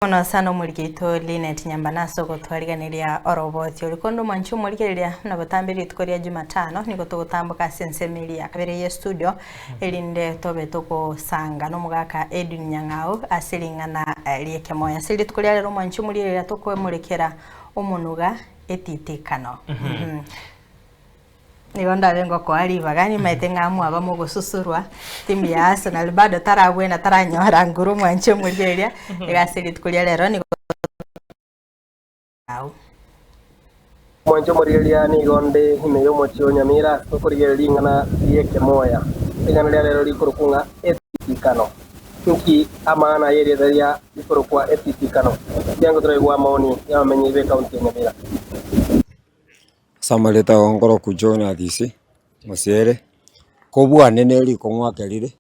Mono sana omoriki oito Linet Nyambane ase ogotwariganeria oroboti ori. Korende omwanchi omorigereria buna botambe rituko ria Jumatano nigo togotamboka ase ensemo eria ya kabere ye studio erinde tobe togosanga nomogaka Edwin Nyang'au ase ring'ana riekemoyo. Ase rituko ria rero omwanchi omorigereria tokomorekera omonuga etitikano. Nigo ndabe ngokoa ribaga nimaete ng'a mwaba mogosusurwa timu ya Arsenal bado tarabwena taranyora nguru mwanche omorigereria iga ase rituko ria rero nigo au. Mwanche omorigereria nigo nde ime y'omochie o Nyamira ase okorigereria ring'ana ri'ekemoya. Ring'ana ria rero rikorokwa ng'a etitikano. Inki amang'ana ay'erieta ria rikorokwa etitikano? Tiango toraigwe amaoni y'abamenyi b'ekaunti ya Nyamira. Ase amareta ago nkorokwa John Athisi, mosiere, kobwane ne rikong'u akerire,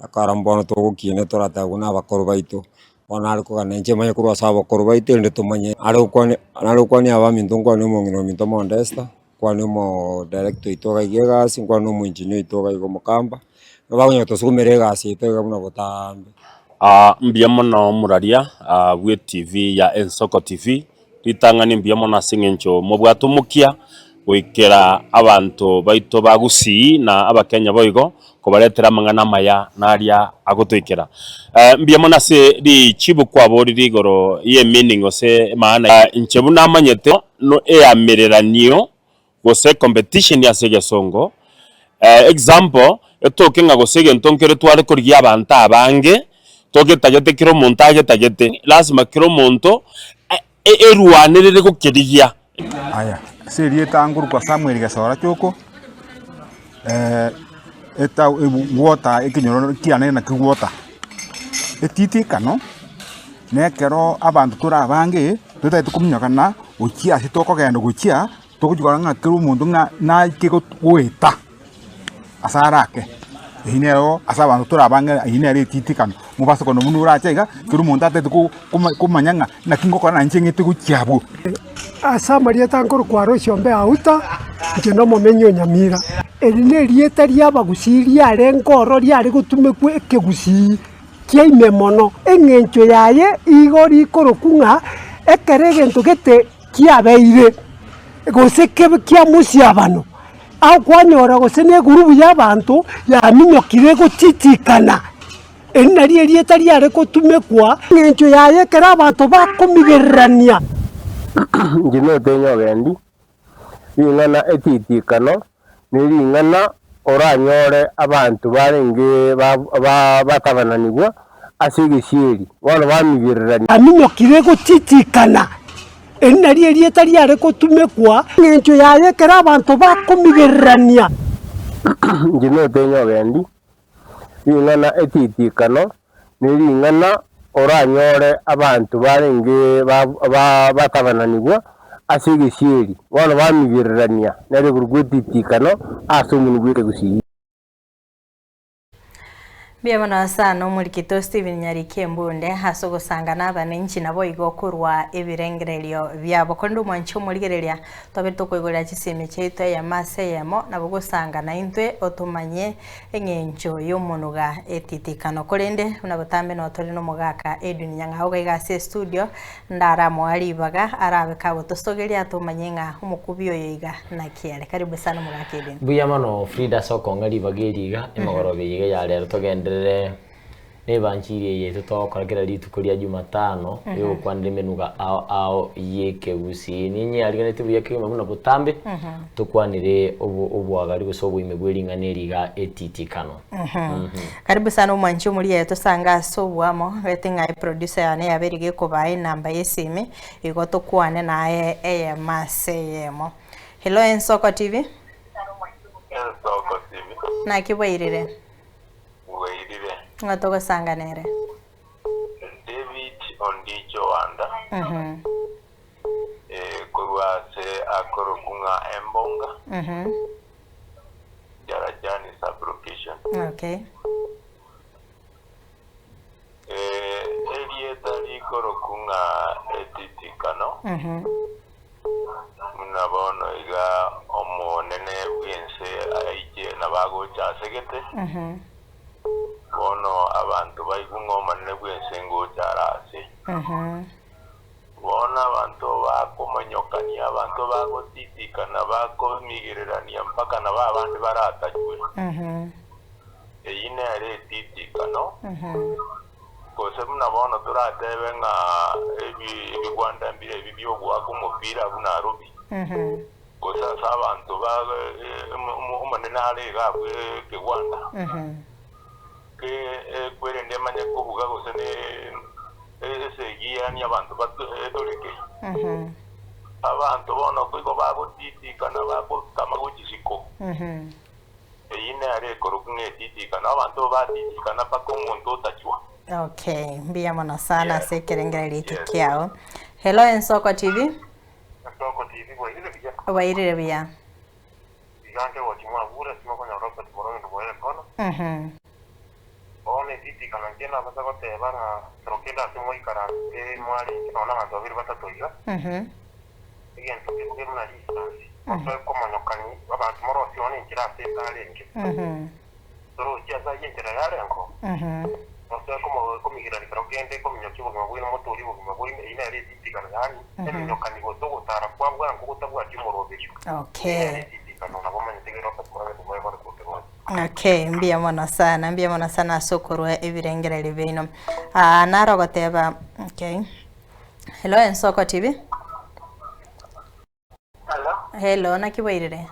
akara mbono togokina toratebe buna abakoro baito, bono nare kogana inche manye korwa ase abakoro baito erinde tomanye, nare gokwania nare gokwania abaminto nkwane omong'ina ominto Modesta, nkwane omooo director oito iga iga egasi, nkwane omoengineer oito iga iga omokamba, nabo bakonyara gotosukumera egasi yaito iga buna botaambe. Mbuya mono omoraria bwe TV ya Ensoko TV, Ritang'ani mbuya mono ase engencho mobwate omokia goikera abanto baito ba Gusii na Abakenya boigo kobaretera amang'ana amaya na aria agotoikera. Mbuya mono ase richibu kwaborire igoro ye meaning gose emaana inche buna amanyete no eamereranio gose competition ase egesongo, example, etoke ng'a gose egento nkere tware korigia abanto abange, togetagete kera omonto agetagete, lazima kera omonto erwanerere gokerigia. Aya, ase erieta nkorokwa Samuel Gesora Choko, etao gwota ekenyoro kiane naki gwota. Etitikano, na ekero abanto tore abange, totagete kominyokana gochia ase tokogenda gochia, togochia korora ng'a kera omonto ng'a naike goeta ase arake. Eyio nero ase abanto tore abange eyio nere etitikano, mobasokano buna orache iga, kera omonto atagete ko koma komanya ng'a naki ngokora na inche ng'ete gochia abwo. Ase amarieta nkorokwa Aloisi Ombe Auta, inche nomomenyi o Nyamira. Eri nerieta ri'abagusii riarenge ororo riare gotumekwa ekegusii. kia ime mono. Engencho yaye igo rikorokwa ng'a ekero egento gete kiabeire, gose kebe kia mosiabano, ao kwanyora gose na egurubu y'abanto yaminyokire gotitikana. Eri nario erieta riare gotumekwa. Engencho yaye ekero abanto bakomigererania. Inche notenye ogendi, ring'ana etitikano nering'ana oranyore abanto barenge batabananigwa ase egesieri, bono bamigererania. Aminyokire gotitikana, eri nario erieta riare gotumekwa. Engencho yaye ekero abanto bakomigererania. Inche notenye ogendi, ring'ana etitikano nering'ana oranyore abanto barenge batabananigwa ase egesieri, bono bamigererania nere korokwa etitikano ase omonwa bw'ekegusii. Mbuya mono sana omorikito Stephen Nyariki Embunde ase ogosanga nabanenchi naboigo korwa ebirengererio biabo. Korende omwanchi omorigereria tobe tokoigorera chisemi chiaito eyemo ase eyemo nabo gosanga naintwe otomanye eng'encho y'omonuga etitikano. Korende buna botambe noo tore nomogaka Edwin Nyang'au iga iga ase estudio, ndaramoa ribaga arabe kagotosogeria tomanye ng'a omokubi oyo iga naki are. Karibu sana omogaka Edwin. Mbuya mono Frida ase okong'a ribaga eri iga, emegoroba eye iga ya rero togenderere Nebanchiri eye yaito togokora kera rituko ria Jumatano eyogokwanera emenuga ao ao y'ekegusii. Ninyeariganetie buya kegima buna botambe tokwanere obwagari gose oboime bwe ring'ana eri iga etitikano. Karibu sana omwanchi omoria tosange ase oboamo gete ng'a eproducer yane yabeire gekobaa enamba y'esimi igo tokwane naye eyemo ase eyemo. Hello Ensoko TV. Ensoko TV. Naki bwairire? Bwairire. Ng'a togosanga nere. David Ondicho Wanda, korwa ase akorokwa ng'a Embonga, Darajani sub-location. Okay. Erieta rikorokwa ng'a etitikano, buna bono iga omonene bw'ense aiche nabo agocha asegete, bono abanto baigwe ng'a omonene bw'ense ngocha are ase. Bono abanto bakomonyokania, abanto bagotitikana, bakomigererania mpaka nabo abande baratachwe. Eyio nere etitikano, gose buna bono toratebe ng'a ebigwanda mbire ebi bi'ogoaka omopira abwo Nairobi, gose ase abanto ba omonene are iga abwo ekegwanda, ke kwerende emanye kobuga gose ne esegi yaani abanto etoreke. Abanto bono igo bagotitikana bagotama gochia isiko. Eyio nere ekorokwa ng'a etitikano, abanto batitikana mpaka omonto otachwa. Okay, mbuya mono sana Yes. ase ekerengererio eke Yes. kiao. Hello Ensoko TV. Ensoko TV bwairire buya. Bwairire buya. Iga nkegochi mwabure ase mokonyora Robert Morondo bwaye kono. Bono etitikano inche nabasa goteba ng'a ekero kende ase mwaikaransete mwarenge nonya na abanto babere batato iga, egento kebo kere buna risasi, mosoe komonyokani abanto morosie nonya enchera ase etarenge. Torochi ase ayio enchera yarengo, mosoe komigerani kero kende kominyokia obogima bwaino motoorie obogima bwaino, eyio nere etitikano, yaani eminyokani gose ogotara kwa bwango gotabwati omoroberio. Eyio nere etitikano, nabo omanyete ekero Robert Morondo bwaye bono kokegocha. Okay, mbuya mono sana, mbuya mono sana ase okorwa ebirengererio biaino. Ah, naro ogoteba, okay. Hello Ensoko TV. Hello. Hello, naki bwairire?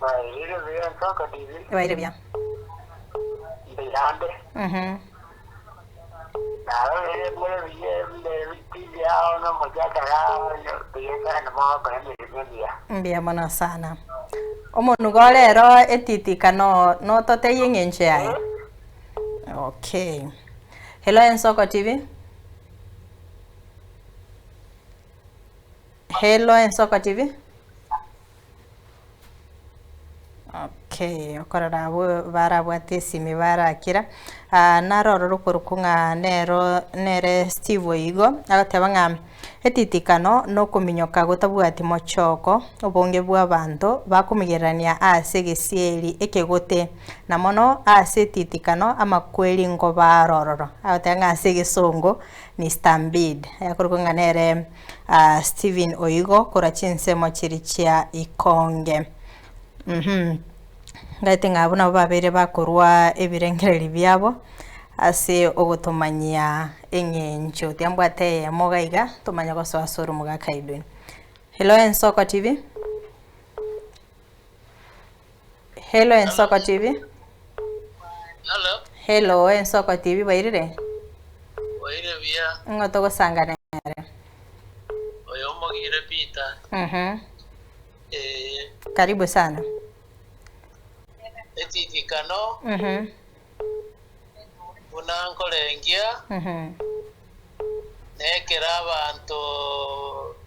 Bwairire buya Ensoko TV. Bwairire buya. Mbuyande. Narorire more buya TV yao na omochakara buya sana mogokora emeremo emiya. Mbuya mono sana. Omonuga ore ero etitikano nototebie eng'encho yaye? Okay. Hello Ensoko TV. Hello Ensoko TV. Okay, okorora abwo barabwate esimi barakira, ah naro oro rokorokwa ng'a nero nere Steve Oigo, agoteba ng'a etitikano na okominyoka gotabwati mochoko, obonge bwa abanto bakomigererania ase egesieri ekegote, na mono ase etitikano amakweri nkoba aro ororo. Agoteba ng'a ase egesongo ni stampede, akorokwa ng'a nere Stephen Oigo korwa chinsemo chiria chia Ikonge. Mh, ngaete ng'a abwo nabo babeire bakorwa ebirengererio biabo ase ogotomanyia eng'encho. Tiambwate eyemo iga iga, tomanye gosoa ase oromogaka Edwin. Hello Ensoko TV. Hello Ensoko TV. Hello. Hello Ensoko TV bwairire? Bwairire buya. Ng'o togosangana nere? Oyo omogire Peter. Ee. Karibu sana. Etitikano. Buna nkorengia. Nekero abanto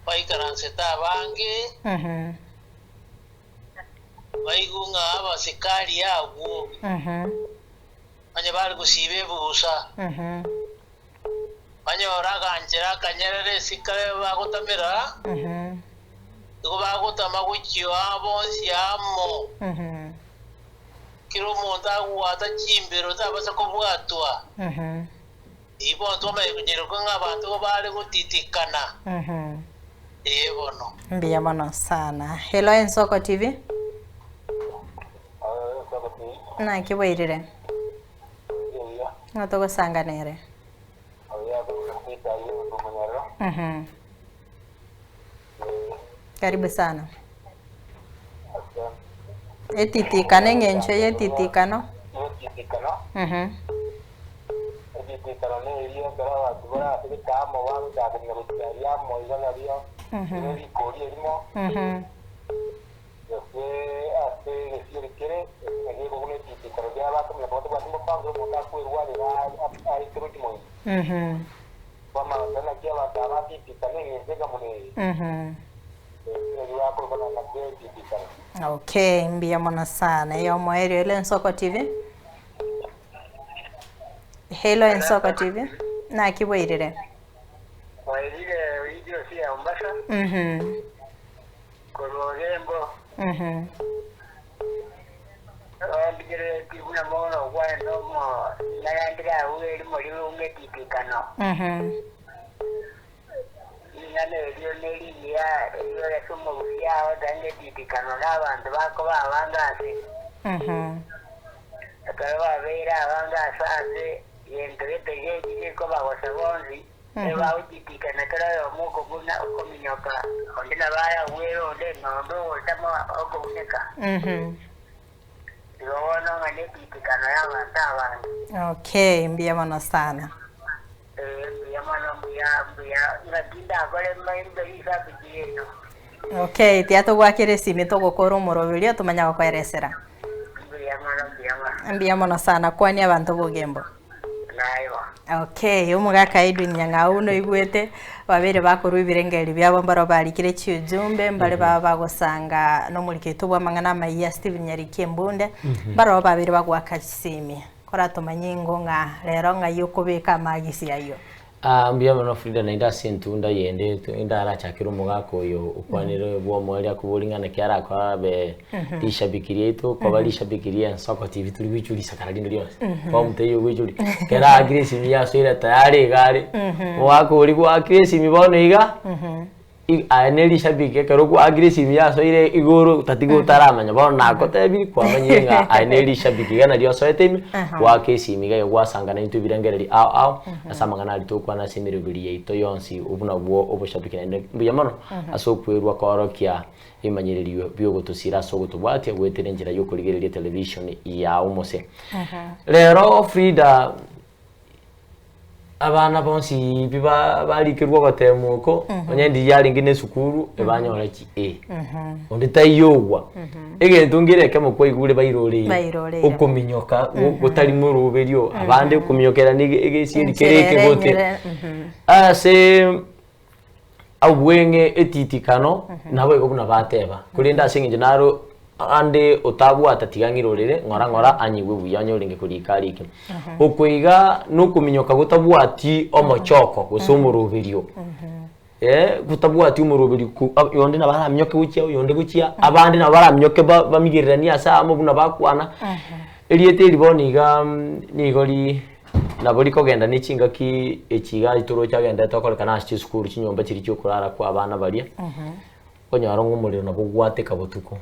baikaransete abange. Baigwe ng'a abasikari agwo onye bare gosiba ebusa, banyore aganchera akanyerere esika bagotamera, igo bagotama gochia bonsi amo. Kera omonto agwata chimbero tabasa kobwatwa. Eyio bono twamanya konyeroka ng'a abanto igo bare gotitikana. Ee bono. Mbuya mono sana. Hello Ensoko TV. Naki bwairire? Ng'o togosanga nere? Karibu sana. Etitikano eng'encho ya etitikano. Etitikano neria ekero abanto bare ase getaamo bagochakania gochia aria amo iga nario rire rikori erimo, gose ase egesieri kere, eke nakio gekobuna etitikano riabo bakomanya koba tabwati mopango omonto akwerwarera aeterwe chimoino. Kwamanya naki abanto aba batitikana eng'encho enga buna eye, eki nakio gakorokwa naki etitikano. Okay, mbuya mono sana. Eyomoerio ere Ensoko TV. Hello Ensoko TV. Naki bwairire? Bwairire oidio ase ya Mombasa, korwa Ogembo. Ndigerereti buna mono okwane omo nayandire agwo erimo rirunge etitikano. Ring'ana erio nerigiya erio ase omogusia agotenga etitikano na abanto bakoba abange ase. Ekero babeire abange ase ase gento gete geki gekobagosa bonsi, Ebagotitikana kera oyomo okobuna okominyoka, onde nabo aragwere onde, na onde ogotama okobuneka. Igo bono ng'a netitikano y'abanto abange. Okay, mbuya mono sana. Ee, mbuya mono, mbuya, mbuya. Ng'aki ndakore mbe risabiki yaino. Okay, tiga togwakere esimi togokora omoroberio tomanye gokoeresera. Mbuya mono, mbuya mono. Mbuya mono sana, kwania abanto bogembo. Naye. Okay, omogaka Edwin Nyang'au noigwete, babeire bakorwa ebirengererio biabo mbaro barikire chiujumbe, mbare baba bagosanga nomoriketo bw'amang'ana amayia Stephen Nyariki Embunde, mbaro babeire bagoaka chisimi. Koratomanye ingo ng'a rero ng'ai okobeka amagisi ayio. Ah, mbuya mono Frida naende ase entunda yende ndarachakere omogaka oyo okwanire bw'omoerio akobori ng'a naki arakore abe rishabiki riaito koba rishabiki ria ensoko TV tori goichwa risakara rinde rionsi bono teiyo ogoichori ekero aakire esimi yasoire tayari iga are omogaka oria gwaakire esimi bono iga Aye ne rishabiki ekero kwaakire esimi yasoire igoro tatiga otaramanya bono nagotebirie kwamanyire ng'a aye ne rishabiki iga nario osoete ime goaka esimi iga iga gwasanga naintwe ebirengererio ao ao ase amang'ana aria tokwana ase emeroberi yaito yonsi obwo nabwo oboshabiki naende mbuya mono ase okwerwa koorokia ebimanyererio biogotosira ase ogotobwatia goetera enchera ya okorigereria etelevision yao mose. Rero Frida. Abana bonsi pi barikerwe ogoteemwa oko, onye ndiria yarenge na esukuru, ebanyora chi A. Onde taiyo ogwa. Egento nkere ekemo kwaigure bairoreire, Bairoreire. okominyoka gotari moroberio, abande okominyokera nigo egesieri kere Enchera ere ekegote. enyere, Ase obweng'e etitikano, naboigo buna bateba, korende ase eng'encho naro ande otabwata tiga ng'irorere ng'ora ng'ora anyigwe buya onye orenge korika arike. Oko iga nokominyoka gotabwati omochoko gose omoroberio, gotabwati omoroberio ko oyonde nabo araminyoke gochia oyonde gochia, abande nabo baraminyoke ba bamigereranie ase amo buna bakwana, erieta eri bono iga nigo ri nabo rikogenda ne chingaki echi iga toroche agenderete gokorekana ase chisukuru chinyomba chiria chiokorara kwa abana baria. Okonyora ng'a omorero nabo ogwateka botuko,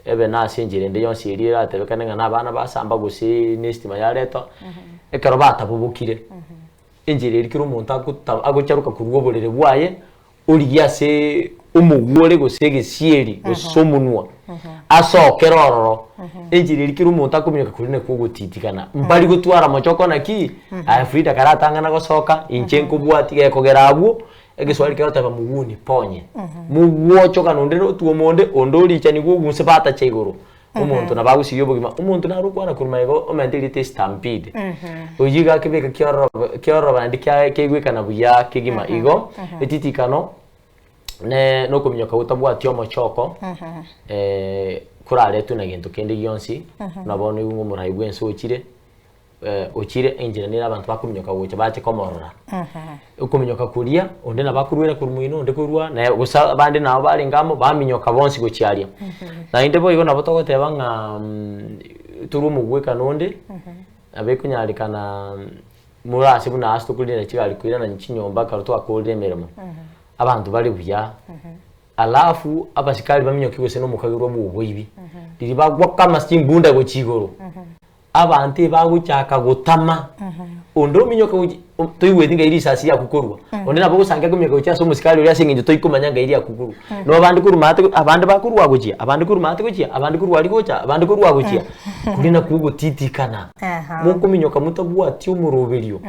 ebe na ase enchera ende yonsi eria eratebekane ng'a na abana basamba gose na estima yaretwa, ekero batabobokire, enchera eria kera omonto agota agocharoka korwa oborere bwaye, origia aseee omogwore gose egesieri gose omonwa, asokere ororo, enchera eria kera omonto akominyoka koria nakwo ogotitikana, mbari gotwara mochoko naki, aye Frida karatang'ana gosoka, inche nkobwatia gekogera abwo. Egeswahili kegoteba muguni ponye. Mugwochoka nonde notuoma onde, onde orichanigwe ogunse batacha igoro. Omonto nabo agosuia obogima, omonto naro okwana korwa magega omente erieta estampede. Oyio iga akebeka kiororobe kiororobe naende kia kiaigwekana buya kegima. Igo, etitikano ne nokominyoka gotabwati omochoko koraretwe na gento kende gionsi, buna bono oigwe ng'a omorai bwense ochire. ochire enchera nere abanto bakominyoka gocha bache komorora. Okominyoka koria, onde nabo akorwera korwa moino, onde korwa, naye gose abande nabo barenge amo, baminyoka bonsi gochia aria. Naende boigo nabo togoteba ng'a torwe omogwekano onde, nabo ekonyarekana more ase buna ase tokorina chigari koirana chinyomba ekero twakorire emeremo, abanto bare buya. Alafu abasikari baminyoke gose na omokagerwa bwa oboibi, riria bagwaka amase chimbunda gochia igoro. Abanto ebagochaka gotama, onde ominyoka gochia toigweti ngai risasi riaku korwa, onde nabo ogosangia kominyoka gochia ase omosikari oria ase eng'encho toikomanya ngai riaku korwa. Nabo abande korwa maate abande bakorwa gochia, abande korwa maate gochia, abande korwa aria gocha, abande korwa gochia, koria nakwo ogotitikana. Mokominyoka motabwati omoroberio,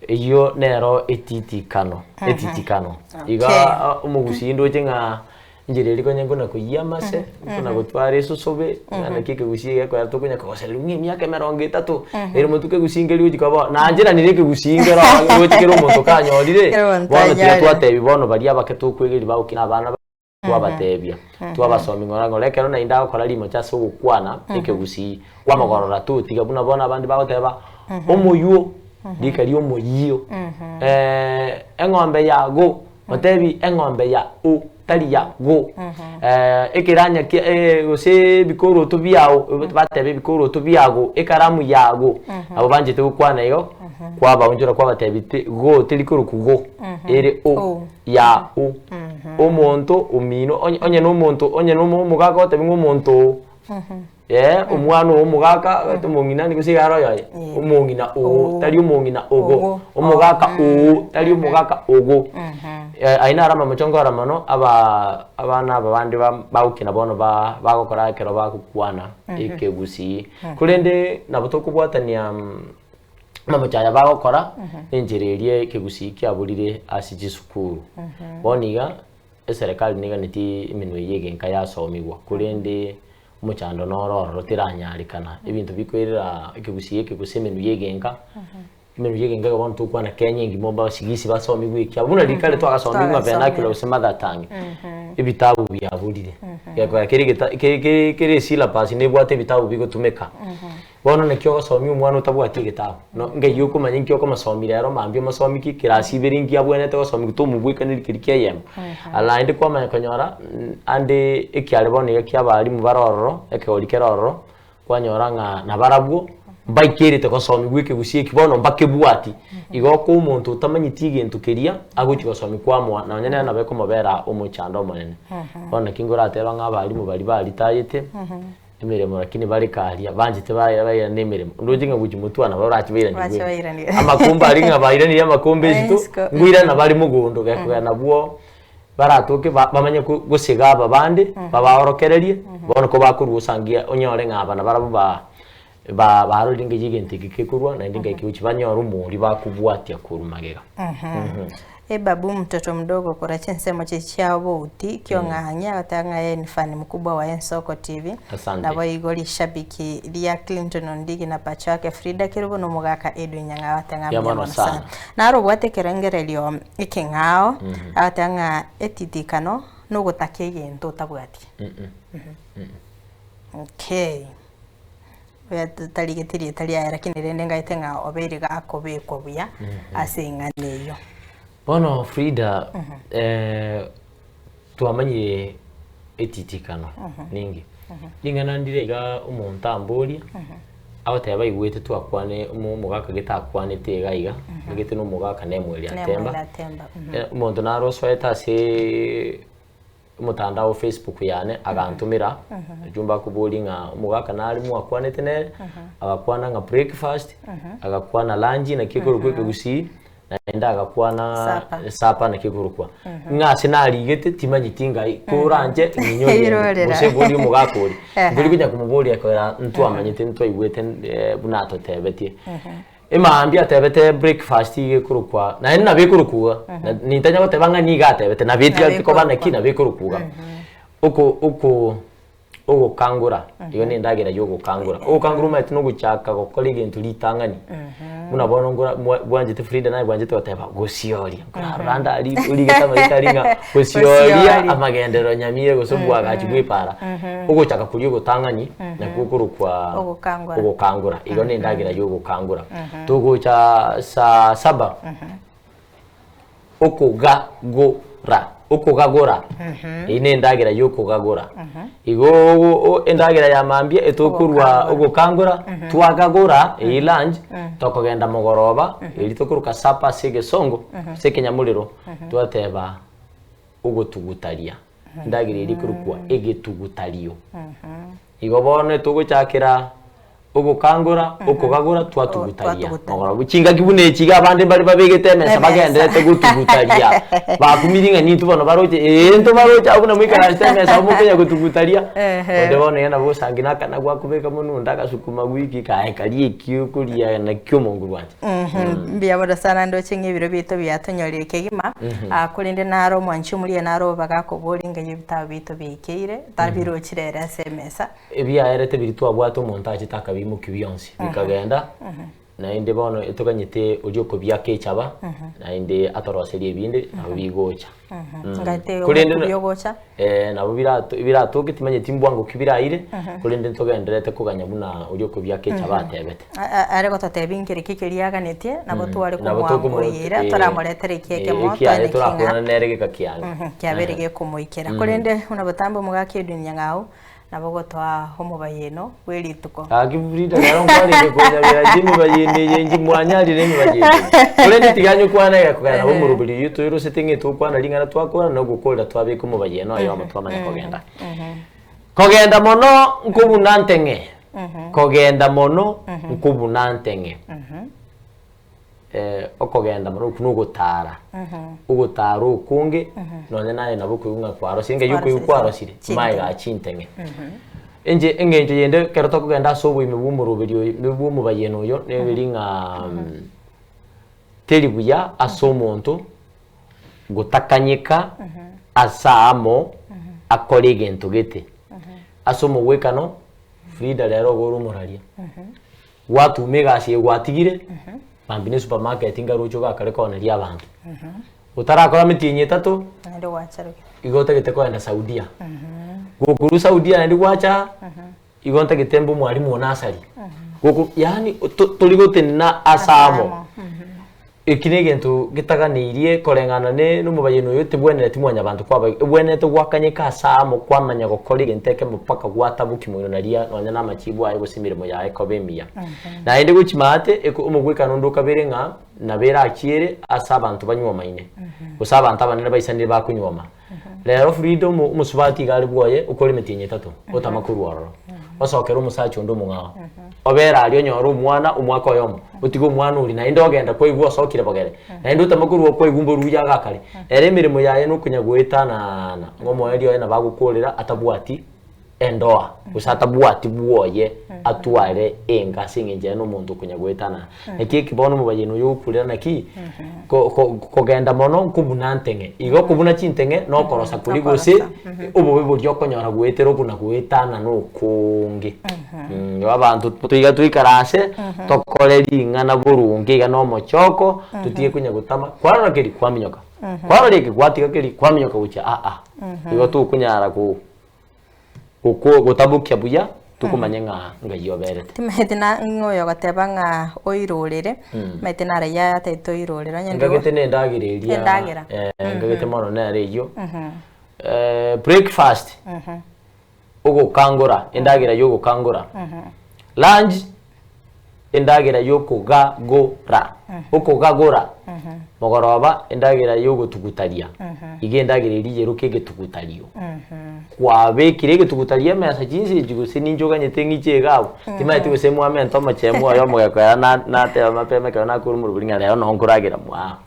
eyio nero etitikano, etitikano. Iga omogusii ndoche ng'a. Enchera eria konya nkona koyia amase, nkona gotwara esusobe, ng'a naki ekegusii gekoera tokonya kogosereria ng'a emiaka emerongo etato, ere motuko ekegusii nkeri gochi koba oo, nancheranire ekegusii nkero oo roche kera omonto kanyorire, Kera omonto bono tiga anyorire. twatebia bono baria abake tokwegeria bagokina abana twabatebia, twabasomi ng'ora ng'ora ekero naende agokora rimocha ase ogokwana ekegusii, kwamogorora totiga buna bono abande bagoteba, omoywo, rika ria omoyio, eng'ombe yago. Motebi eng'ombe ya o tari ya go. Ekeranya kia gose ebikoroto biao, bateba ebikoroto biago, ekaramu yago. Nabo banchete gokwana igo, kwabaonchora kwabatebi ti go teri korokwa go, ere o, ya o. Omonto omino onye onye na omonto onye na omogaka ogotebi ng'a omonto oo. Ee, omwana oo omogaka, gati omong'ina nigo gose iga are oyoye, omong'ina oo, tari omong'ina ogo, omogaka oo, tari omogaka ogo. Ayio naro amamocho nkora mono, abaa abana aba bande ba- bagokina bono ba bagokora ekero bagokwana ekegusii. Korende nabo tokobwatania amamocho aya bagokora, enchera eria ekegusii kiaborire ase chisukuru. Bono iga, eserekari neganeti emenwa eyio egenka yasomigwa, korende omochando noro ororo teranyarekana, ebinto bikoirera ekegusii eke gose emenwa ya egenka, emenwa ya egenka iga bono tokwana Kenya engima abasigisi basomigwe ekiabo, buna riria kare twagasomigwe ng'a vernacular gose mother tongue, ebitabu biaborire, gekogera kera egeta kere kere kere esyllabus nebwate ebitabu bigotumeka. Bono naki ogosomia omwana otabwati egetabu? No ngai okomanya inki okomosomia rero mambia omosomi ki class ibere inki abwenerete gosomigwa tomobwekaneri keria kia eyemo. Naende kwamanya konyora ande ekiare bono iga kia abalimu bare ororo, ekegori kere ororo, kwanyora ng'a nabarabwo mbaikerete gosomigwa ekegusii eki bono mbakebwati. Igo oko omonto otamanyeti egento keria, agochi gosomia kwamoa nonye nere nabo ekomobera omochando omonene. Bono naki nkorateba ng'a abalimu baria baritayete. Emeremo lakini bare karia banchete baye bairane emeremo ndoche ng'a gochia motwe nabo barache Bache bairanigwe bairanigwe. amakombe aria ng'a bairanirie amakombe Esiko. esito ngoirana bare mogondo gekogera nabwo baratoke ba bamanye ko gosega aba bande babaorokererie bono ko bakorwa osangia onyore ng'a aba nabarabwo ba ba barorire ng'a egento eke kekorwa naende ng'a ekegochi banyore omori bakobwatia korwa magega. Ebabu mtoto mdogo korwa chinsemo chiria chia obouti kiong'ang'ia agateba ng'a yeye ni fan mkubwa wa Ensoko TV. Asante. Naboigo rishabiki ria Clinton Ondigi na pacha wake Frida Kerubo na omogaka Edwin Nyang'au agateba ng'a Mbuya mbuya mono mono sana. sana. Naro obwate ekerengererio ekeng'ao agateba ng'a etitikano nogotaka egento otabwati. Okay. Oyo tarigeti rieta riaye lakini rende ngaete ng'a obeire gakobekwa buya ase eng'ana eyio. Bono Frida, twamanyire etitikano ninki? Ring'ana ndire iga omonto amboria, agoteba aigwete twakwane omo omogaka gete akwanete iga iga, gete na omogaka Nemuel Atemba. Nemuel Atemba, Omonto naro osoete aseeee. Omotandao o Facebook yane agantomera ojumbe akoboria ng'a omogaka nare mwakwanete nere, agakwana ng'a breakfast, agakwana lunch naki ekorokwa ekegusii, naende agakwana Supper. supper naki ekorokwa. Ng'a ase narigete timanyeti ngai koranche ng'inyorie Irorera. gose boria omogaka oria. Nkori konya komoboria ekogera ntwamanyete ntwaigwete buna atotebetie. Emaambia atebete breakfast iga ekorokwa, naende nabo ekorokwa iga, na nintanya goteba ng'a nigo atebete, nabo etigareti koba naki, nabo ekorokwa iga. Oko oko ogokangora, igo na endagera ya ogokangora. Ogokangora omanyete na ogochaka gokora egento ritang'ani, buna bono nkora mwa bwanchete Frida naye bwanchete goteba gosioria, nkorarora ande aria origete amaiko aria ng'a gosioria Gosioria. amagenderero nyamira gose obwagachi bwa epara. Ogochaka koria ogotang'ani. Nakwo okorokwa Ogokangora. ogokangora. Igo nendagera y'ogokangora. Togocha saa saba, okogagora, okogagora, eyio nendagera y'okogagora. Igo o- endagera ya mambia etokorwa Ogokangora. ogokangora, twagagora eyio lunch, tokogenda mogoroba, erio tokoroka supper ase egesongo, ase ekenyamorero, twateba ogotugutaria. Endagera eria ekorokwa egetugutario. Igo bono togochakera ogokangora, okogagora, twatugutaria. Twatugutaria. Mogoroba chingaki buna echi iga abande mbare babegete emesa Emesa. bagenderete gotugutaria. Bakumirie ng'a nintwe bono baroche, ee intwe baroche abwo buna moikaransete emesa abwo mokonya gotugutaria. Ehe. Onde bono iga nabo osangi na akana gwakobeka monwe onde agasukuma gwiki kaye karia ekio okoria nakio omongo bwancha. Mbuya mono sana ndoche ng'a ebiro biaito biatonyorire kegima, ah, korende naro omwanchi omoria naro bagakoboria ng'a ebitabu biaito biaikeire, tabirochire ere ase emesa. Ebiaerete biria twabwate omonto achete akabimokia bionsi, bikagenda, Naende bono etoganyete oria okobiaka echaba, naende atoroserie ebinde nabo bigocha. Ngaete Korende omokubi ogocha. Eh, nabo birato biratoke timanyeti mbwango ki biraire, korende ntogendererete koganya buna oria okobiaka echaba atebete. Are gototebia nkeri ki keria aganetie, nabo tware Nabo tokomo komwangoyera, eh, toramoretere eki eh, ekemo, ekiaye toene king'a torakorana nere geka kiange. Kiabeire gekomoikera. Korende buna botambe omogaka Edwin Nyang'au, Nabo gotoa omobayeno bwe rituko. Gaki Frida rero nkwarenge konyabera inche emibayeno eye inche mwanyarire emibayeno eye. Korende tiga nyokwane egekogera nabo omoroberi oyio toirosete ng'a tokwana ring'ana twakwana na ogokorera twabeka omobayeno oyomo twamanya kogenda. Kogenda mono nkobuna nteng'e, kogenda mono nkobuna nteng'e. Okogenda mono okwo nogotara, ogotara okonge nonye naye nabo okoigwa ng'a kwarosire, engencho yokoigwa kwarosire maega chinteng'e. Inche eng'encho yende ekero tokogenda ase oboime bwa omoroberi oyo bwa omobayeno oyo neri ng'a teri buya ase omonto gotakanyeka ase amo akore egento gete. Ase omogwekano, Frida rero iga ore omoraria. Gwatuma egasi eye gwatigire, mambia ne supermarket ngaroche ogakare kooneria abanto. Otarakora emetienyi etato, Naende gwacharokia. igo otagete kogenda Saudia. Gokorwa Saudia naende gwacha aa, igo ntagete mbe omwalimu o nursery. Goko yaani to tori gotenena ase amo. Eki negento getaganeirie koreng'ana ne nomobayeno oyo tebwenereti mwanyabanto kwaba ebwenerete gwakanyeka ase amo kwamanya gokora egento ekemo mpaka gwatabokia moino naria nonya na amachibu aye gose emeremo yaye ekoba emiya. Naende gochia maate eko omogwekano onde okabere ng'a nabo erachiere ase abanto banywomaine gose abanto abanene baisanire bakonywoma. Rero Frida omo omosubati iga are bwoye okore emetienyi etato otama korwa ororo osokere omosacha onde omong'ao obere aria onyore omwana omwaka oyomo otige omwana oria naende ogenda kwaigwa osokire bogere naende otama korwa kwaigwa mboruya iga akare ere emeremo yaye nokonya goetanana ng'a omoerio oye nabo agokorera atabwati endoa gose atabwati bwoye atware enka ase eng'encho ere nomonto okonya goetanana. Naki eki bono omobayeno oyo ogokurera naki ko- ko- kogenda mono nkobuna nteng'e. Igo okobuna chinteng'e nokorosa koria gose obobe boria okonyora goetera okona goetanana okonge. Igo abanto toiga toikaranse tokore ring'ana boronge iga na omochoko totige konya gotama kwarora keria kwaminyoka, kwarora eke gwatiga keria kwaminyoka gochia aa. Igo tokonyara ko. Goko gotabokia buya, tokomanye ng'a Ngai oberete. Timanyeti na ng'a oyo ogoteba ng'a oirorere, timanyeti naro eyio atagete oirorere onye ndire Ngagete na endagera eria Endagera. eh, ngagete mono nere eyio. Breakfast, ogokangora, endagera ya ogokangora. Lunch, endagera ya okogagora, okogagora, mogoroba endagera ya ogotugutaria, iga endagera eria yeroka egetugutario. Kwabekire egetugutario emesa chinsa echi gose ninche oganyete ng'iche iga abwo, timanyeti gose mwamenta omochie mwoye omogeko ere nateba mapema ekero nakure omorobori ng'a rero noo nkoragera mwao.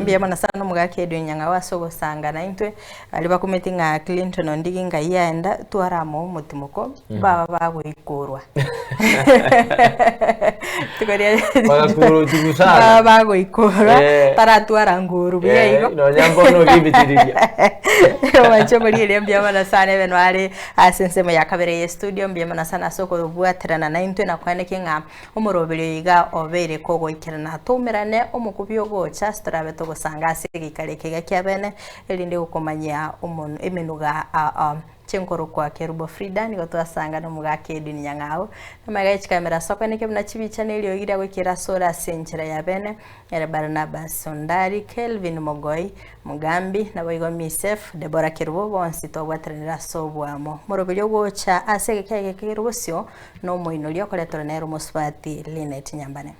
Mbuya mono sana omogaka Edwin Nyang'au ase ogosanga naintwe, Baria bakumeti ng'a Clinton Ondigi ngai aenda twarama omotimoko baba bagoikorwa. Bagakura otigu sana. Baba bagoikorwa Eh. taratwara nguru buya Eh, igo. nonya mbono ogibitiriria. Omanche omorigereria mbuya mono sana ebe noare ase ensemo ya kabere ye studio mbuya mono sana ase okobwaterana naintwe na koenekia ng'a Omoroberi oyo iga obeire kogoikerana, toumerane omokubi ogocha ase torabe togosanga ase egeikaro eke iga kiabene, erinde gokomanyia omonwe emenuga a chinkorokwa Kerubo Frida nigo twasanga nomogaka Edwin Nyang'au. Namaiga ye chikamera ase okoeneke buna chibicha na eriogi ria goikera ase ore ase enchera ya bene, ere Barnabas Ondari, Kelvin Mogoi, Mugambi, naboigo Misef, Deborah Kerubo bonsi twabwateranire ase oboamo. Omoroberi ogocha ase egeka eke kere bosio, Nomoinori okoreterwa nere omosubati Linet Nyambane.